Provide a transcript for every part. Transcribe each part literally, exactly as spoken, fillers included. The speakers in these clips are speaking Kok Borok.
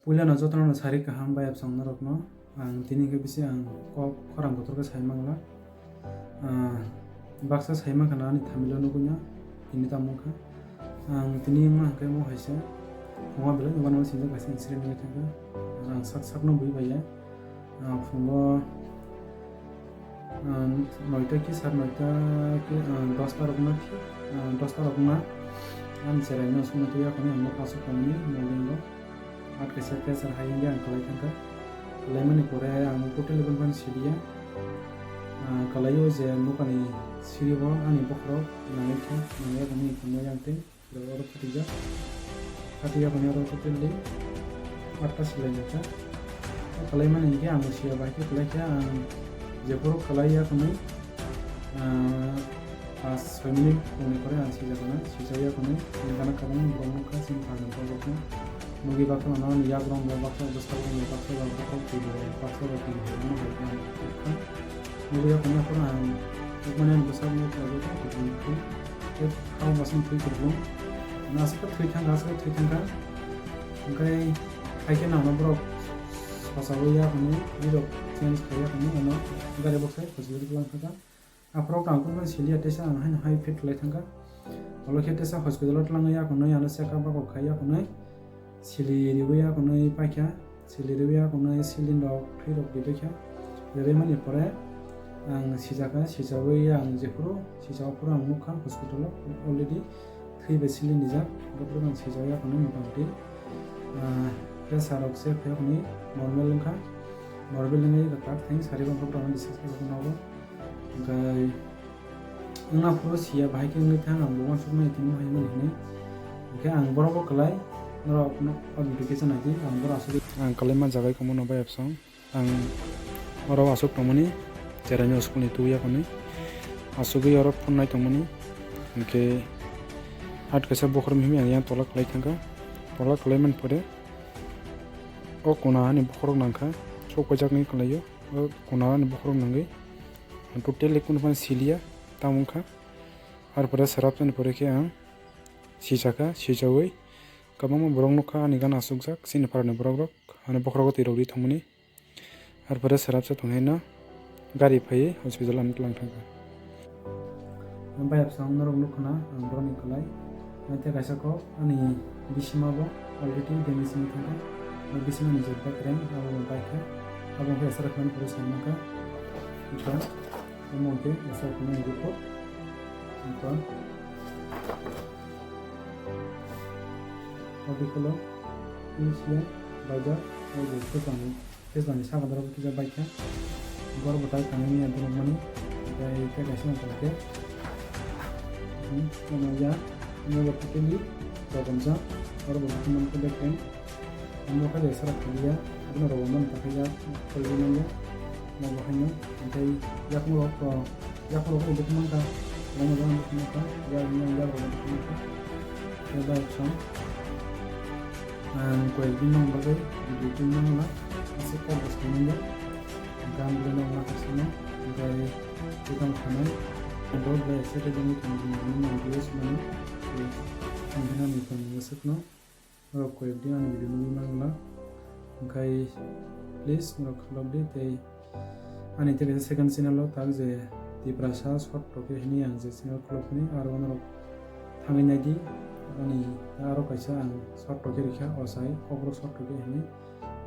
Puilano jotono sari kaham bayapsong norokno. Ang tini khe bisi ang kok khorang kotor khe sai mangla. Ah, baksa sai mankha na ani thamilo nugui no tini tamo wngkha. Ang tini wngma hwnkhe mo hai se. Phungo belai no uanama sinjak kaisa incident wngwi thangkha. Ang sak sakno bui bai ya. Ah, phungo Ah, noita ki sar noita ki, ah, dosta rokna ki, ah, dosta rokna. Ani cherai no songwi twi yakhwni ang nokha aswk tongmani morning o. At kaisa pressure hai wngwi ang kwlai thangkha. Kwlaimani pore ang totally bini phano siliya. Ah, kwlaio je nokani siribo ani bokhorok nangwi kha, nangwi yakhwni tongmani ang tei. Oro phatijak. Phatijak hwnwi oro totally atta silai nangkha. O kwlaimani hinkhe ang siya bai khe kwlai khe ang jephuru kwlai ya hwnwi, ah, pas soi minute tongni pore ang sijak hwnwi, sijak ya hwnwi, ang gana kwbangma borok nukha chini phalni borok rokno. Nugwi baksa mano ani yagrong bo baksa bwsarok bo baksa rok bokhok twi bo baksa rok twi bo wngma hai khe ang nukha. Nugwi ya hwnwi aphuru ang nukmani ang bwsarok nukha bo tei Hao basing thwi kwrwng. Ano aswk thwi thangkha, aswk thwi thangkha. Hwnkhe hai khe nangno borok sosawi ya hwnwi, birok change khai ya hwnwi ano gari boksai hospital twlang thangkha. Aphuru ang kunu siliya teisa ang haino hai fit khlai thangkha. Olo khe teisa hospital o twlang ya hwnwi ano check up bagok khai ya hwnwi sili riwi ya hwnwi paikha. Sili rwya hwnwi silin rok thwi rok rwbaikha. Rwbaimani pore ang sijaka, sijawi ang jephuru sijak phuru ang nukha hospital o already thwi bai silin rijak. Doctor ang sijak ya hwnwi motamoti, ah, pressure rok se phai hwnwi normal wngkha. Normal wngwi tak theng sari rok rok discuss khaijak nogo. Hwnkhe wngna phuru siya bahai khe wngwi thang, ang bo uansukmani tini hai mani hinwi. Hwnkhe ang borok bo kwlai, norok no o video kisa naidi, ang borok asugwi ang kwlai ma jagai kamo no bai absong. Ang oro asuk tongmani, cherai no school ni tuya koni. Asugwi oro phone nai tongmani. Hwnkhe at kaisa bokhorok mihimwi ang yang tola kwlai thangkha. Tola kwlai mani pore o kona hani bokhorok nangkha, sok paijak ni kwlaio. O kona hani bokhorok nangwi. Ang totally kunu phano siliya, tamo wngkha. Arpore serap chani pore khe ang sijaka, sijawi kwbangma borok nukha ani gana asukjak, chini pharani borok rok, ani bokhorogo twi rok ri thangmani. Arpore serap cha tonghaino gari phaiwi hospital ano twlang thangkha. Ang bai absang norok nukha na, ang borokni kwlai. Ang tei kaisa kok, ani bisima bo already damage wngwi thangkha. Ang bisima ni je bakreng, abo bo baikha. Abo khe S R F mani pore sai mankha. Ita, omo khe S R F mani report. Ita, abo kholo, Asia, Bajar, abo khe tangwi. Tei jani saka borok kisa baikha. Borok bo tai tangwi ya borok mani. Tei tei kaisa wngkha khe. Hmm, ano ya, ano ya totally rok hamsa. Borok bo totally man khe baikha. Ano kha jai sara khaliya. Ano rok mani ta khe ya, khali manya. Ano bo haino, tei yakung rok to. Yakurok bo dukhu mankha, kwbangma jagano dukhu mankha, ya, ya, yakurok bo dukhu mankha. Tei bayapsong, ang koyekdin nong bagwi video twi mangla, aswk kok bwskango, gan bwlai nong nakharsano, hwnkhe tei tamo khanai, bo belai excited wngwi tong, tong, tong, tong, video swnamwi, tei tongthoknani tong aswkno. Norok koyekdin ani video nugwi mangla. Hwnkhe please norok kholobdi tei ani tei kaisa second channel o tak je Tiprasa short toke hinwi ang je channel kholobmani aro norok thangwi naidi. Ani aro kaisa ang short toke rikha osai kokborok short toke hinwi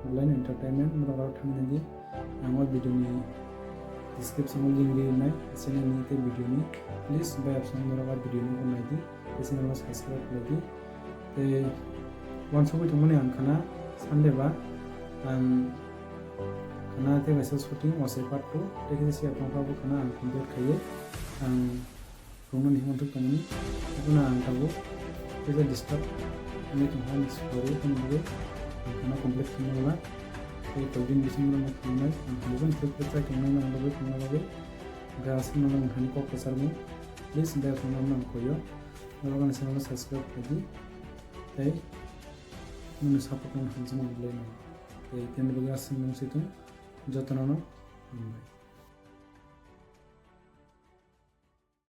Online Entertainment norok aro thangwi naidi. Ang o video ni description o link rinai channel ni tei video ni. Please bayapsong norok a video no naidi tei channel no subscribe khlaidi. Tei uansugwi tongmani ang khana Sunday ba ang khana tei kaisa shooting osai part two tei kisa siya tongkha bo khana ang complete khaiwi ang rungmani himwi thwk tongmani. Abono ang tabuk kisa disturb wngwi tongkha ani sorry tongmani bagwi ang khana complete khaimani ba tei koikdin bisingo rwngmani thwngnai ang hamjakmani thwk tei try tongmani bagwi tongna bagwi hwnkhe aswkno ang khani kok kwcharmung please hwnkhe aswkno ang koyo norok ani channel no subscribe khlaidi. Tei nini support no hamjakmani bagwi tei tini bagwi aswk mung si thung jotono no hambai.